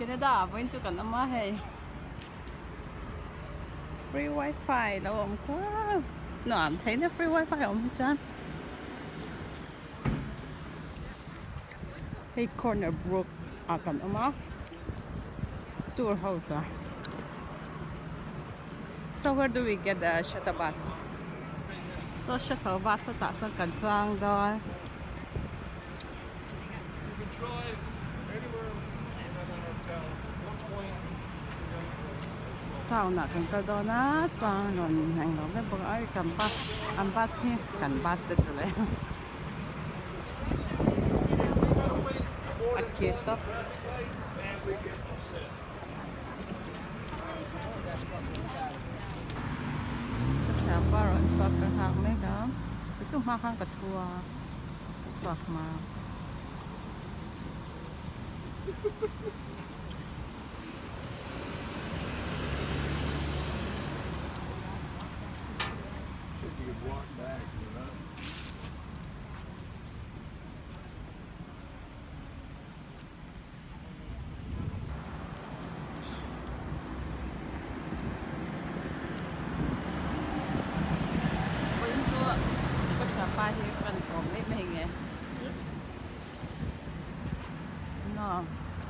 Canada ah vawiin chu kan awm a hei free wifi lo awm kual nuam thei na free wifi a awm hi chuan hei corner brook ah kan awm a tour ho ta so where do we get the shuttle bus so shuttle bus a tah sawn kan chuang dawn. Town ah kan kal dawn a chuan rawn englo vek bawk a kan bus an bus hi kan bus te chu le a khi tawp. Ka thianpa rawn chhuak ka nghak mek a chu hma khan ka thu a. Chhuak hma. Vawiin chu ka thianpa hi ka rawn kawm mek mai nge. No,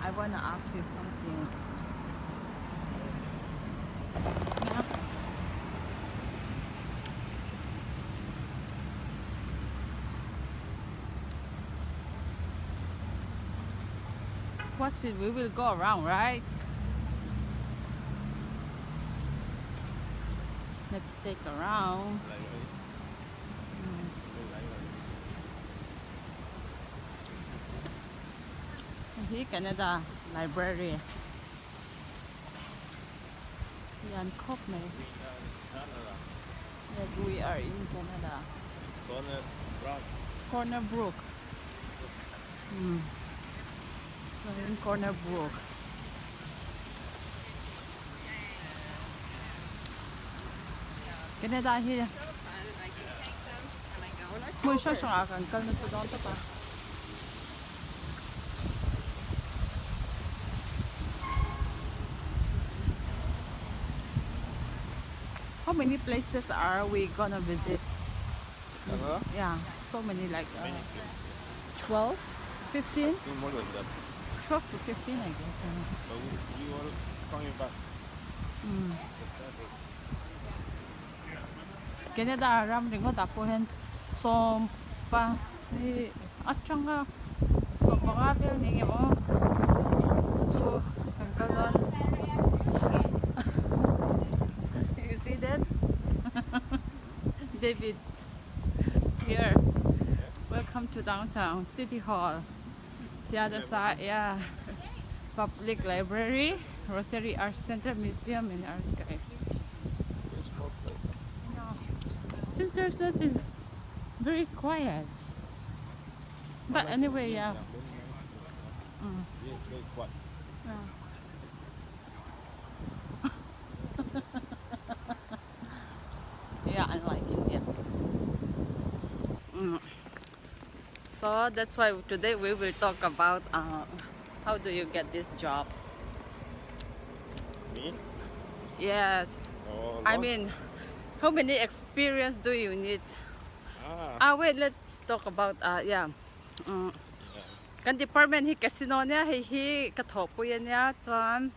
I wanna ask you something. Yeah. What should we will go around, right? Let's take a round. Hi Canada Library. Lian khawp mai. Yes, we are in Canada. Corner Brook. Corner Brook. Mm. So in Corner Brook. Canada hi hmun hrang hrang ah kan kal nasa dawn tawp a. How many places are we gonna visit? Canada? Yeah, so many like Many places. 12, 15? I think more than that. 12 to 15 I guess. Yeah. But we, we are coming back. Canada ram ringawt ah pawh hian sawmpa hi atanga sawmpanga vel ni nge maw chu chu kan kal dawn you see that David here welcome to downtown city hall the other side yeah public library Rotary Arts Center Museum and Archive Seems there's nothing very quiet. But anyway, yeah. Yes, very quiet. Yeah. Yeah, unlike India. Mm. So that's why today we will talk about uh, how do you get this job. Me? Yes. Oh, I long- mean, how many experience do you need? Ah, Ah, wait, let's talk about uh, yeah. Mm. Kan department hi casino nia hei hi ka thawhpui ania chuan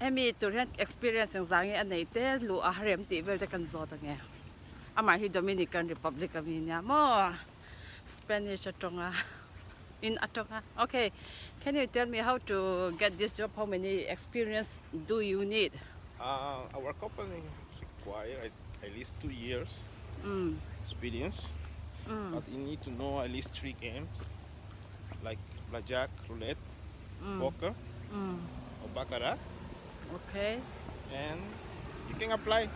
hemi tur hian experience engzah nge a nei te luh a rem tih vel te kan zawt ange amah hi Dominican Republic ami ania maw Spanish atanga in atanga okay can you tell me how to get this job how many experience do you need? Our company require at least 2 years experience, but you need to know at least three games, like blackjack, roulette, poker, or baccarat, Okay. and you can apply.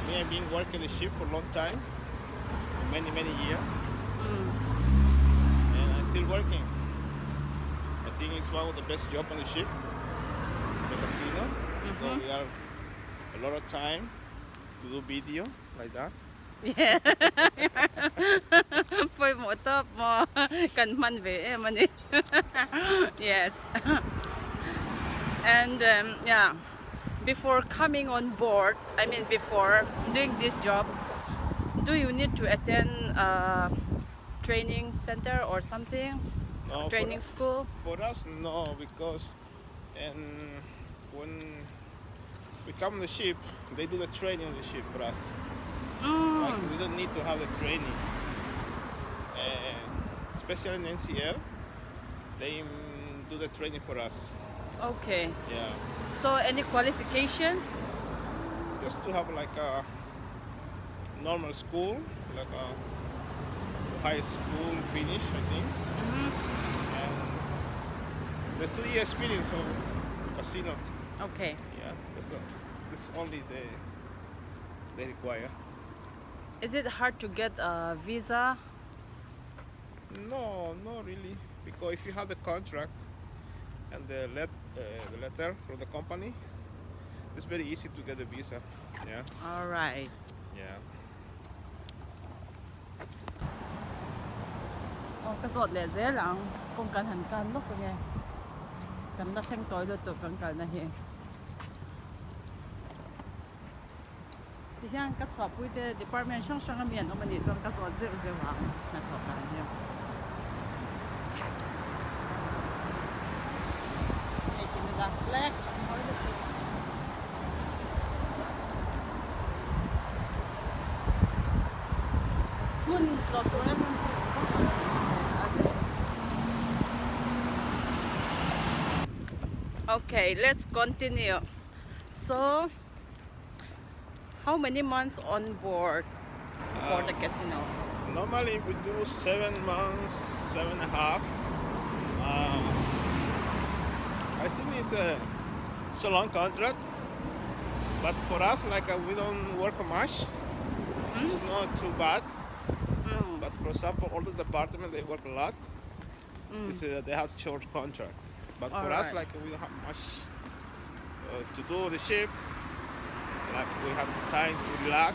Me, I've been working the ship for a long time, many many years, and I'm still working. I think it's one of the best job on the ship, the casino, because we are a lot of time to do video like that. Yeah. Pawimawh tawp maw? Kan hman ve em a ni. Yes. And um, yeah, before coming on board, I mean before doing this job, do you need to attend a training center or something? No, Training school? For us, no, because and when we come on the ship, they do the training on the ship for us. Like we don't need to have the training. And especially in NCL, they do the training for us. Okay. Yeah, So any qualification? just to have like a normal school, like a high school finish, I think. And the 2 year experience of casino. Okay. Yeah, that's only they require. Is it hard to get a visa? No, not really. Because if you have the contract and the letter from the company, it's very easy to get the visa. Yeah, All right. yeah. Aw ka zawt leh zel ang kawng kan han kan lawk ange kan la thleng tawi lutuk kan kalna hi tihian ka chhuahpui te department hrang hrang a mi an awm anih chuan ka zawt zeuh zeuh ang hnathawh dan hi hei Canada flag mawi lutuk. Hmun tlawh tur em em chu vak lo a ni a reh. Okay, let's continue. So, how many months on board for the casino? Normally we do 7 months, 7.5. I think it's a long contract, but for us, like we don't work much, it's not too bad. But for example, all the department they work a lot. It's, they have short contract. But for us, like we don't have much to do on the ship. Like we have time to relax.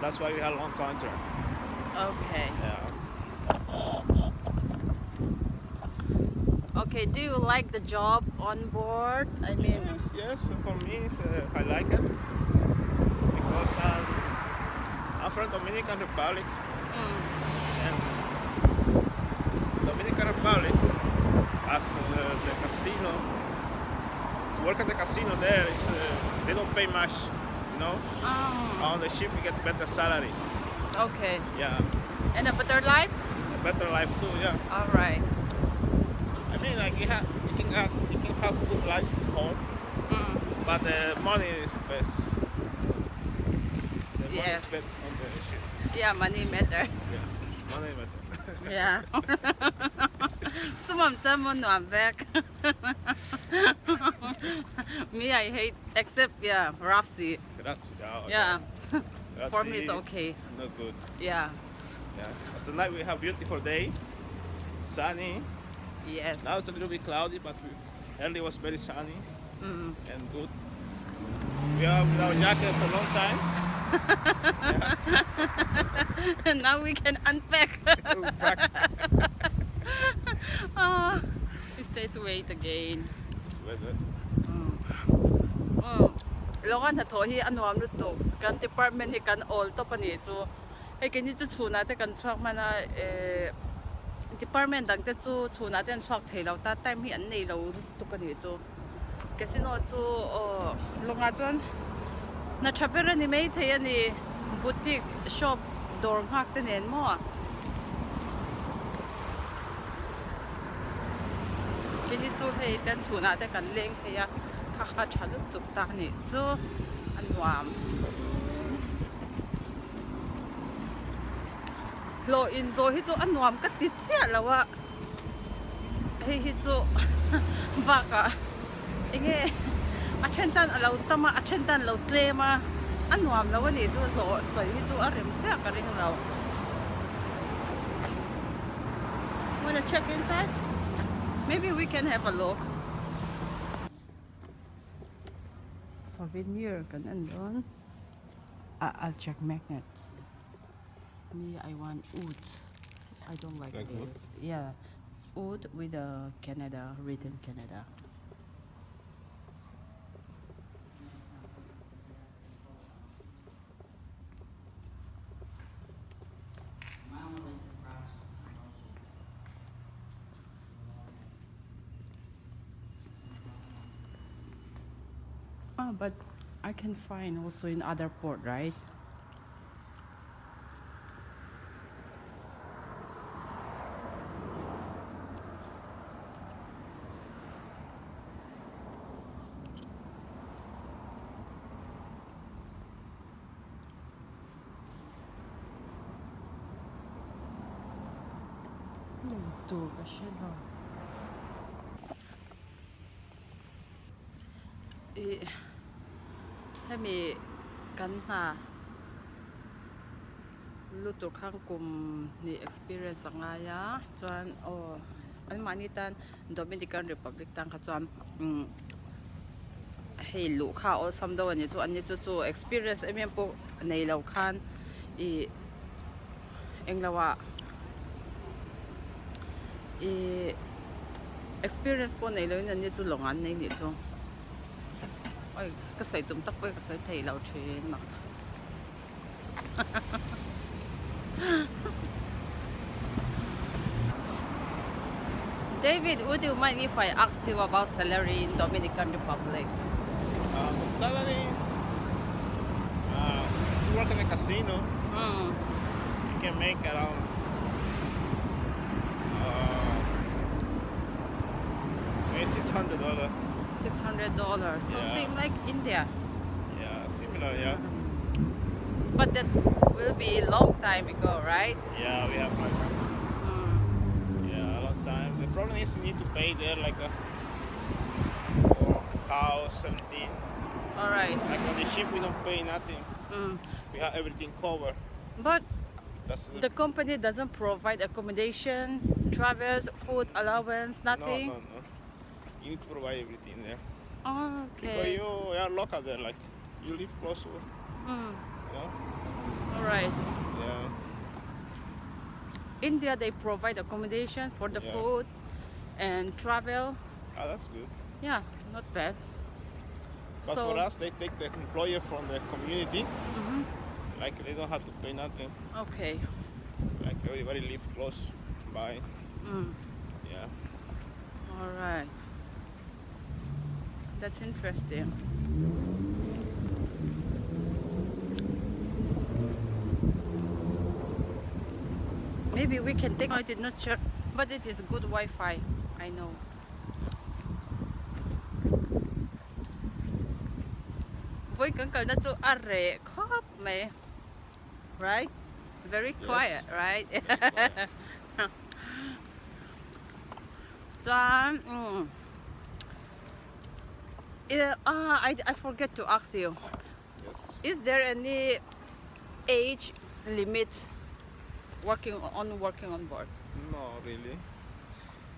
That's why we have long contract. Okay. Yeah. Okay, do you like the job on board? I mean, Yes. For me, I like it because I'm from Dominican Republic, and Dominican Republic, as the casino, to work at the casino there is they don't pay much. Oh, On the ship, you get better salary. Okay. Yeah, And a better life? A better life too. Yeah. All right. I mean, like you can have good life at home, but the money is best. The money is best on the ship. Yeah, money matter. Yeah, money matter. Yeah. Sum tam mo nuam vek. Me, I hate except yeah, rough sea. That's yeah. Yeah. That's For me, it's it. okay. It's not good. Yeah. Yeah. But tonight we have beautiful day, sunny. Yes. Now it's a little bit cloudy, but early was very sunny and good. We are without jacket for a long time. Yeah. Now we can unpack. Back. Ah, it says wait again. It's weather. Lokan hnathawh hi a nuam lutuk kan department hi kan awl tawp a nih chu hei keini chu chhunah te kan chhuak hman a eh department dang te chu chhunah te an chhuak thei lo ta time hi an nei lo lutuk a nih chu casino chu aw lawngah chuan hna tha ber a ni maithei a ni boutique shop dawr nghak te nen maw keini chu hei ten chhunah te kan leng thei a kha kha tha lutuk ta a nih chu a nuam hlawh in zawh hi chu a nuam ka ti chiah lo a hei hi chu bakah enge a then tan a lo tam a a then tan lo tlem a a nuam lo a nih chu hlawh sawi hi chu a rem chiah ka ring lo. Wanna check inside? Maybe we can have a look. Souvenir kan en dawn. Ah, I'll check magnets. Me, I want wood. I don't like Like this. wood? Yeah, wood with a Canada written Canada. Ah, but I can find also in other port, right? Lei tur ka hre lo. Ih hemi kan hna lutur khan kum hnih experience a ngai a chuan aw anmahni tan Dominican Republic tan kha chuan umm hei luh kha a awlsam deuh a ni chu an ni chu chu experience em em pawh nei lo khan ih englo ah ih experience pawh nei loin an ni chu lawng an nei nih chu oi ka sawi tum tak pawh hi ka sawi thei lo thin mak David would you mind if I ask you about salary in Dominican Republic? Uh, the salary, uh, if you work in a casino, Mm. you can make around uh, $600. $600. So Yeah. same like India. Yeah, similar, yeah. But that will be a long time ago, right? Yeah, we have like yeah, a long time. The problem is you need to pay there like a for house, everything. All right. Like on the ship, we don't pay nothing. We have everything covered. But That's the company doesn't provide accommodation, travels, food allowance, no, nothing. no, no. You need to provide everything there. Because Okay. you are local there, like you live close to, you know. All right. Yeah, India, they provide accommodation for the Yeah. food and travel. ah, that's good. Yeah, not bad. But so, for us, they take the employer from the community. Like they don't have to pay nothing. okay. Like everybody live close by. Yeah. All right. That's interesting. Maybe we can take. I did not check, but it is good Wi-Fi. I know. Voi kan kalna chu a reh khawp mai, right? Very quiet, Yes. right? Very quiet. Chuan umm ah I I forget to ask you. Yes. Is there any age limit working on working on board? No, really.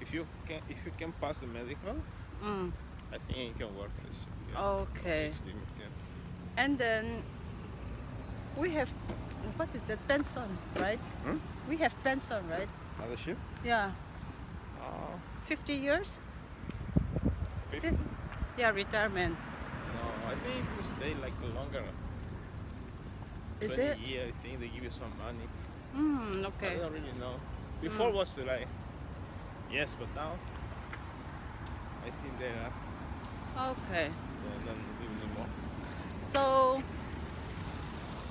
If you can, if you can pass the medical, I think you can work on the ship. Yeah. Okay. Age limit, yeah. And then we have what is that pension, right? Hmm? We have pension, right? On the ship? Yeah. Uh, 50 years? 50? Yeah, retirement. No, I think if you stay like longer, Is 20 it? year, I think they give you some money. Mm, I okay. don't really know. Before was like, yes, but now I think they are Okay. they don't give anymore. So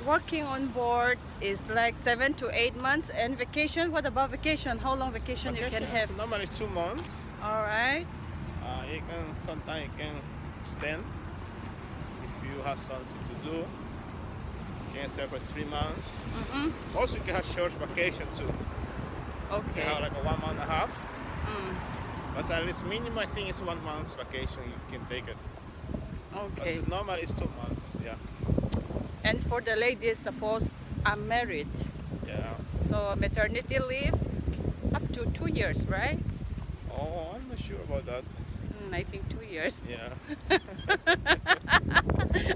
working on board is like 7 to 8 months and vacation, what about vacation? How long vacation, you can Vacation have? is normally 2 months. All right. You can sometimes you can extend if you have something to do. You can stay for 3 months. Also, you can have short vacation too. You Okay. can have like a 1 month and a half. But at least minimum, I think it's 1 month vacation. You can take it. Okay. But normally it's 2 months. Yeah. And for the ladies, suppose I'm married. Yeah. So maternity leave up to 2 years, right? Oh, I'm not sure about that. I think 2 years. Yeah.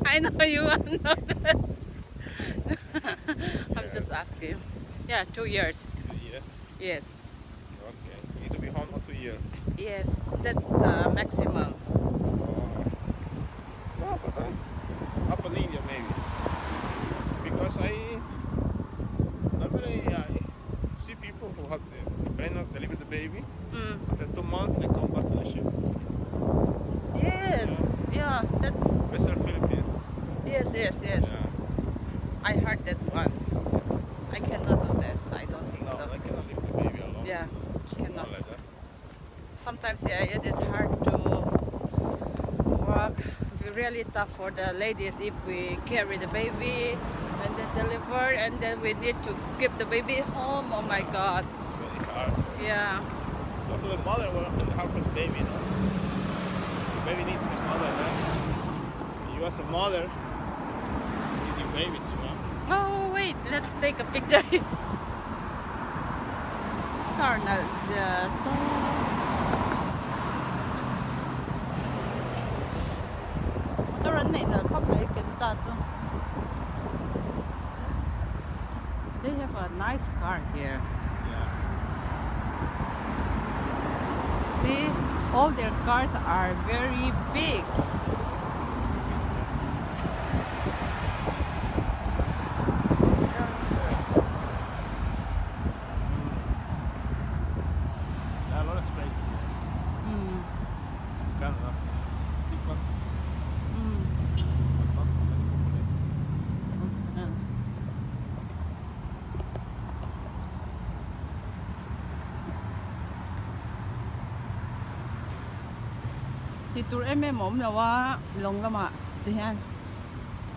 I know you are not. I'm Yeah. just asking. Yeah, 2 years. 2 years. Yes. Okay. You need to be home for 2 years. Yes, that's the maximum. No, but I half a India maybe. Because I normally I see people who have the pregnant deliver the baby. After 2 months they come back to the ship. Yes. Yeah, that Western Philippines. Yes. I heard that one. I cannot do that. I don't think No, so. I cannot leave the baby alone. Yeah, Small cannot. like that. Sometimes, yeah, it is hard to work. Be really tough for the ladies if we carry the baby and then deliver and then we need to keep the baby home. Oh my God. It's very hard. So for the mother, well, it's hard for the baby, no? The baby needs a mother, no? You as a mother, you need your baby too, no? Oh wait, let's take a picture. Car na so motor an nei nal khawp mai ken ta chu. They have a nice car here. See, all their cars are very big. There are a lot of space here. Canada. It's big one. But not many population. Ti tur em em awm lo a lawng lamah ti hian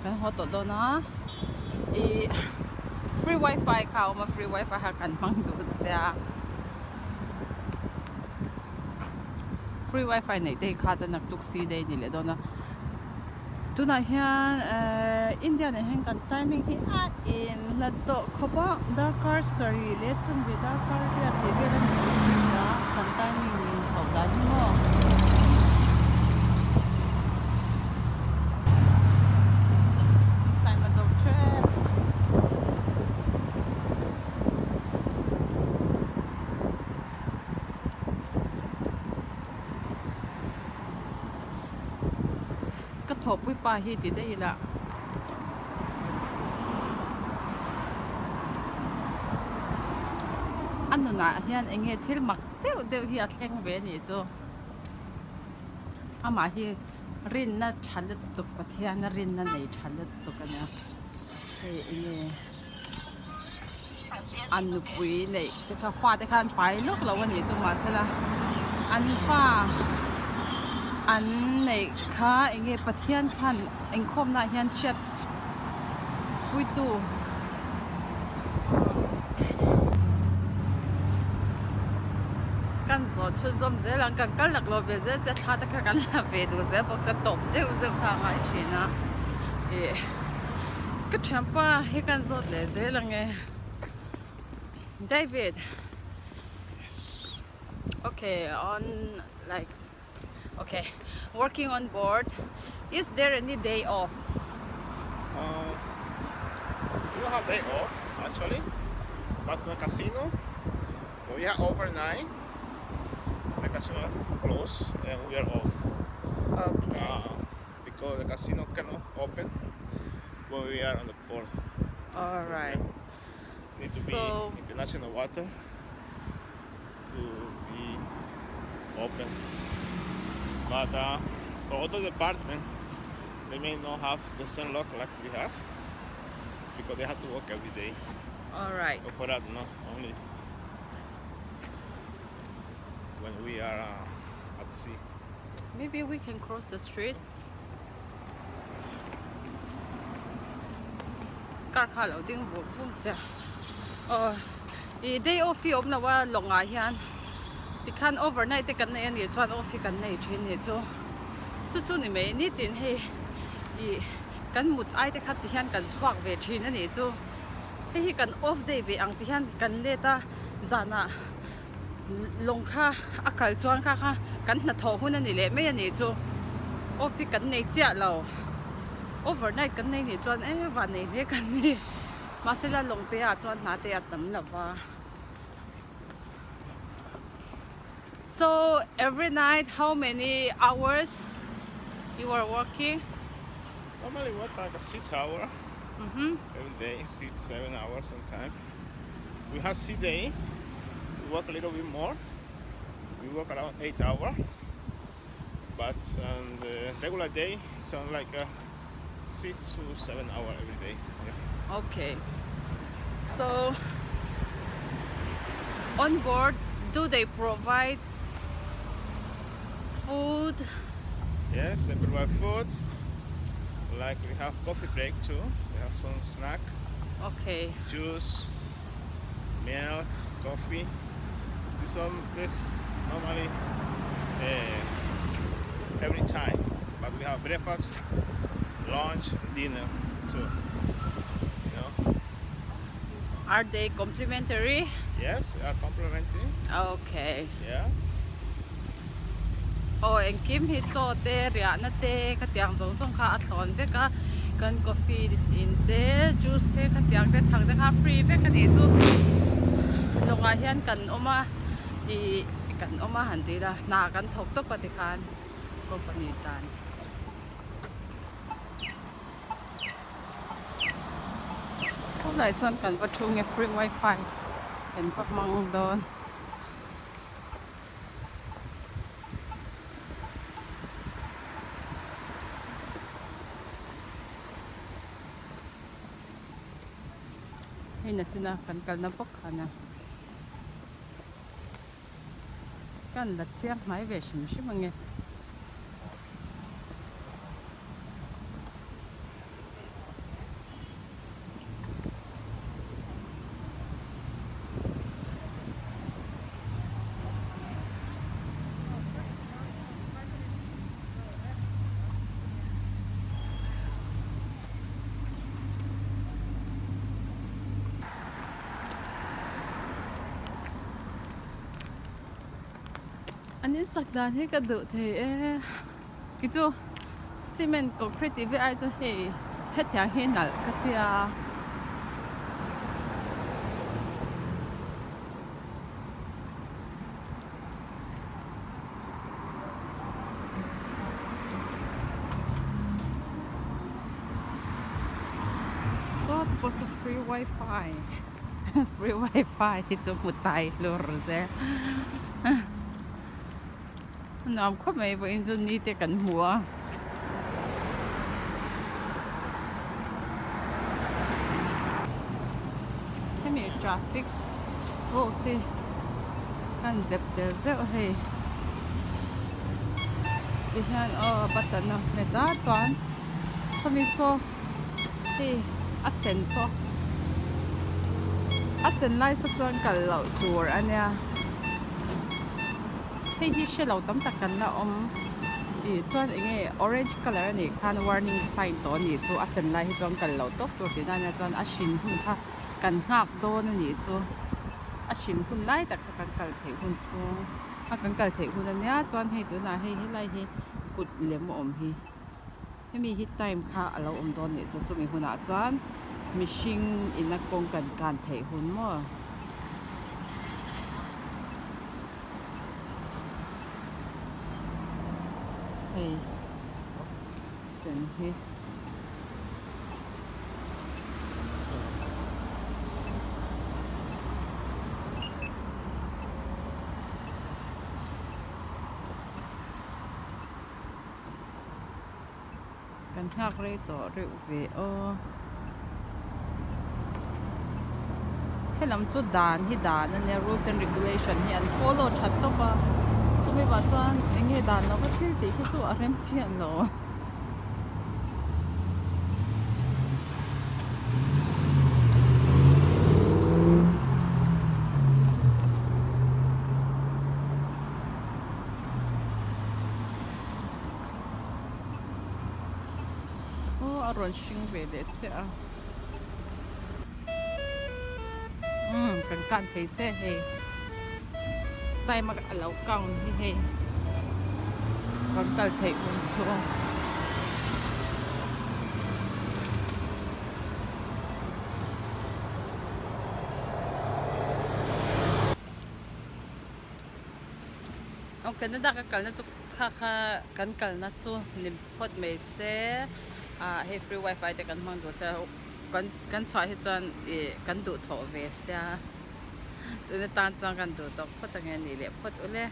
kan haw tawh dawn a ih free wifi kha a awm a free wifi kha kan hmang duh sia free wifi neih te hi kha chuan naktuk si day ni leh dawn a tunah hian ehh India nen hian kan timing hi a in hlat tawh khawp a darkar sarih leh chumi darkar riat tih vel a ni a kan timing in chhoh dan hi maw. Time a zo tep. Ka thawhpui pa hi ti daih ila. A nunah hian eng nge thil mak deuh deuh hi a thleng ve a nih chu. Amah hi rinna tha lutuk Pathiana rinna nei tha lutuk a nia. Hei eng nge a nupui neih te kha fate khan pai lawk lo a nih chu mahsela an fa an neih kha eng nge Pathian khan inkhawmnaah hian hriat puitu kan zawh chhunzawm zel ang kan kal laklawh ve zel sia thla te kha kan la ve duh zel bawk sia tawp zeuh zeuh kha a ngai thin a ih ka thianpa hi kan zawt leh zel ang e David okay on like okay working on board is there any day off? We don't have day off actually, but the casino we have overnight. The casino close and we are off. Because the casino cannot open when we are on the port. All right. Need to be international water to be open. But for other department, they may not have the same luck like we have because they have to work every day. All right. But for that, no, only when we are at sea. Maybe we can cross the street. Car kha lo ding vur vur sia. Oh, i day off hi awm lo a lawngah hian tikhan overnight te kan nei a nih chuan off hi kan nei thin nih chu. Chu chu ni mai nitin hei i kan mut ai te kha ti hian kan chhuak ve thin a nih chu. Hei hi kan off day ve ang ti hian kan let a zanah lawng kha a kal chuan kha kha kan hnathawh hun a ni leh mai a nih chu. Off hi kan nei chiah lo. Overnight kan nei nih chuan e van nei hle kan ni. Mahsela lawng te ah chuan hna te a tam lo va. So every night how many hours you are working? Normally work like a 6 hour. Mm-hmm. Every day, 6, 7 hours sometimes. We have sea day, we work a little bit more. We work around 8 hours. But on the regular day, it's on like a 6 to 7 hour every day. Yeah. Okay. So on board, do they provide food? Yes, they provide food. Like we have coffee break too. We have some snack. Okay. Juice, milk, coffee. This this normally every time. But we have breakfast, lunch, dinner too. You know. Are they complimentary? Yes, they are complimentary. Okay. Yeah. Aw engkim hi chaw te riahna te khatiang zawng zawng kha a thlawn vek a kan coffee in te juice te khatiang te chhang te kha free vek a nih chu lawngah hian kan awm a ih kan awm a han ti ila hna kan thawk tawp a tikhan company tan. Saw lai chuan kan va thu nge free wifi kan va hmang dawn. Hei nachina kan kalna bawk khan a kan la chiang hmai ve hrim hrim ange. An in sak dan hi ka duh thei e ki chu cement concrete tih vel ai chuan hei hetiang hi nalh ka tia. Saw te pawh saw free wifi free wifi hi chu hmu tai hlur zel a nuam khawp mai vawiin chu ni te kan hmu a. Hemi traffic rules hi kan zep tel zeuh hei tihian aw button a hmet a chuan sawmi saw hei a sen saw a sen lai saw chuan kal loh tur a nia hei hi hre lo tam tak kan la awm ih chuan eng nge orange colour a nih khan warning sign tawh a nih chu a sen lai hi chuan kal loh tawp tur tihna a nia chuan a hrin hun kha kan nghak dawn a nih chu a hrin hun lai tak kha kan kal theih hun chhung a kan kal theih hun a nia chuan hei tunah hei helai hi kut lem a awm hi hemi hi time kha a lo awm dawn nih chu chumi hunah chuan mihring ina kawng kan kan theih hun maw. Hei sen hi. Kan nghak rei tawh reuh ve aw. Helam chu dan hi dan a nia rules and regulation hi an follow that tawp a chumi vah chuan eng nge dan lova thil tih khi chu a rem chiah lo. Aw a rawn hring ve leh chiah a umm kan kan thei che hei time a lo count hi hei kan kal theih hun chu. Canada ka kalna chu kha kha kan kalna chu ni phawt mai se ah hei free wifi te kan hmang duh sia kan kan chhuah hi chuan ih kan duhthawh ve sia tuna tan chuan kan duh tawk phawt ange nih leh phawt ule.